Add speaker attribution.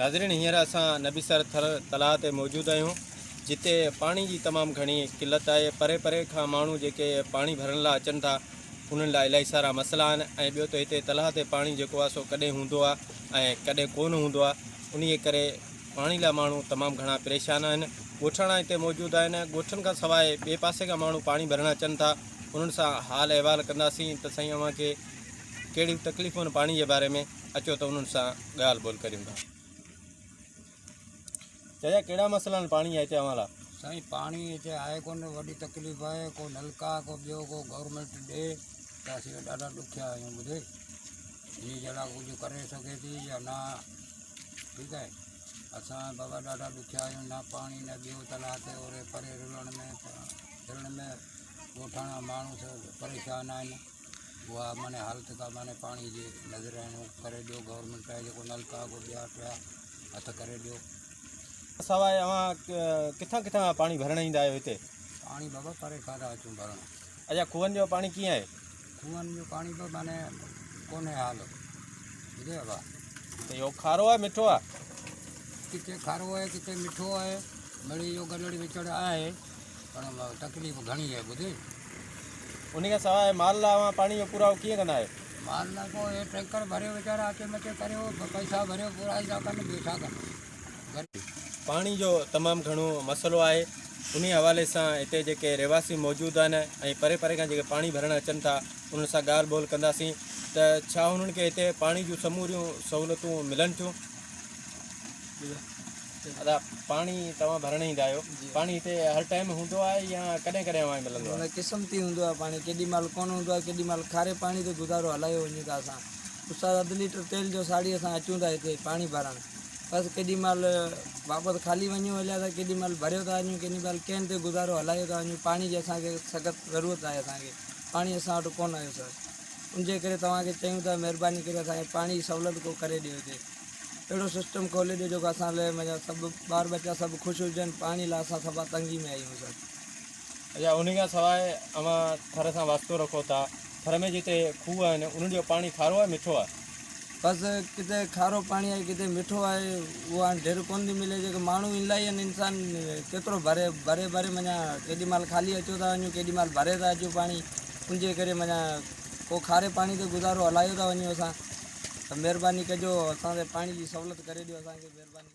Speaker 1: ناظرين هينئر اسان نبي سر ٿر تلاء تي موجود آهيون جتي پاڻي جي تمام گهڻي قلت آهي پري پري کان ماڻهو جيڪي پاڻي ڀرڻ لاء اچن ٿا انهن لاء الاهي سارا مسئلا آهن ۽ ٻيو ته هتي تلاء تي پاڻي جيڪو آهي سو ڪڏهن هوندو آهي ۽ ڪڏهن ڪونه هوندو آهي انهي ڪري پاڻي لاء ماڻهو تمام گهڻا پريشان آهن ڳوٺاڻا هتي موجود آهن ڳوٺن کان سواء ٻئي پاسي کان ماڻهو پاڻي ڀرڻ اچن ٿا انهن سان حال احوال ڪنداسين ته سائين اوهان کي ڪهڙيون تڪليفون آهن پاڻي جي باري ۾ اچو ته انهن سان ڳالهه ٻولهه ڪريون ٿا. چاچا ڪهڙا مسئلا آهن پاڻي جا هتي اوهان لاء؟
Speaker 2: سائين پاڻي هتي آهي ڪونه وڏي تڪليف آهي ڪو نلڪا ڪو ٻيو ڪو گورنمينٽ ڏي ته اسين ڏاڍا ڏکيا آهيون ٻڌئي جي جهڙا ڪجهه ڪري سگهي ٿي يا نه ٺيڪ آهي اسان بابا ڏاڍا ڏکيا آهيون نه پاڻي نه ٻيو تلاء تي اوري پري رلڻ ۾ ڦرڻ ۾ ڳوٺاڻا ماڻهو سڀ پريشان آهن اها معني حالت ڪا معني پاڻي جي نظرياڻو ڪري ڏيو گورنمينٽ آهي جيڪو نلڪا ڪو ٻيا ٽيا هٿ ڪري ڏيو.
Speaker 1: سواء اوهان ڪٿان ڪٿان کان پاڻي ڀرڻ ايندا آهيو هتي؟
Speaker 2: پاڻي بابا پري کان ٿا اچون ڀرڻ.
Speaker 1: اڇا کوهن جو پاڻي ڪيئن آهي؟
Speaker 2: کوهن جو پاڻي به معني ڪونهي حال ٻڌو بابا.
Speaker 1: ته اهو کارو آهي مٺو آهي؟
Speaker 2: ڪٿي کارو آهي ڪٿي مٺو آهي مڙئي اهو گڏڙ وچڙ آهي. پر تڪليف گهڻي آهي ٻڌي.
Speaker 1: انهي کان سواء مال لاء اوهان پاڻي جو پورائو ڪيئن ڪندا آهيو؟
Speaker 2: مال لاء پوء اهي ٽينڪر ڀريو ويچارا اچي مچي ڪريو پئسا ڀريو پورائي ٿا ڪن ٻيو ڇا ڪن.
Speaker 1: پاڻي جو تمام گهڻو مسئلو آهي انهي حوالي سان هتي جيڪي رهواسي موجود آهن ۽ پري پري کان جيڪي پاڻي ڀرڻ اچن ٿا انهن سان ڳالهه ٻولهه ڪنداسين ته ڇا انهن کي هتي پاڻي جون سموريون سهولتون ملن ٿيون. ادا پاڻي توهان ڀرڻ ايندا آهيو پاڻي هتي هر ٽائيم هوندو آهي يا ڪڏهن ڪڏهن اوهان کي ملندو آهي؟
Speaker 3: قسمتي هوندو آهي پاڻي ڪيڏي مهل ڪونه هوندو آهي ڪيڏي مهل کاري پاڻي تي گذارو هلايو وڃون ٿا اسان استاد اڌ ليٽر تيل جو ساڙي اسان اچون ٿا هتي پاڻي ڀرڻ بس ڪيڏي مهل واپس خالي وڃون هليا ٿا ڪيڏي مهل ڀريو ٿا وڃون ڪيڏي مهل ڪين تي گذارو هلايو ٿا وڃون پاڻي جي اسان کي سخت ضرورت آهي اسان کي پاڻي اسان وٽ ڪونه آهي سر ان جي ڪري توهان کي چيون ٿا مهرباني ڪري اسان کي پاڻي جي سهولت ڪو ڪري ڏيو هتي اهڙو سسٽم کولي ڏيو جيڪو اسان لاء معنيٰ سڀ ٻار ٻچا سڀ خوش هجن پاڻي لاء اسان سڀ تنگي ۾ آهيون سر.
Speaker 1: اچا انهي کان سواء اوهان ٿر سان واسطو رکو ٿا ٿر ۾ جتي کوهه آهن انهن جو پاڻي کارو آهي مٺو آهي؟
Speaker 3: بس ڪٿي کارو پاڻي آهي ڪٿي مٺو آهي اهو هاڻي ڍير ڪونه ٿي ملي جيڪي ماڻهو الاهي آهن انسان ڪيترو ڀري ڀري ڀري معنيٰ ڪيڏي مهل خالي اچو ٿا وڃون ڪيڏي مهل ڀري ٿا اچون پاڻي ان جي ڪري معنيٰ ڪو کاري پاڻي تي گذارو هلايو ٿا وڃون اسان ته مهرباني ڪجو اسان تي پاڻي جي سهولت ڪري ڏيو اسان کي مهرباني.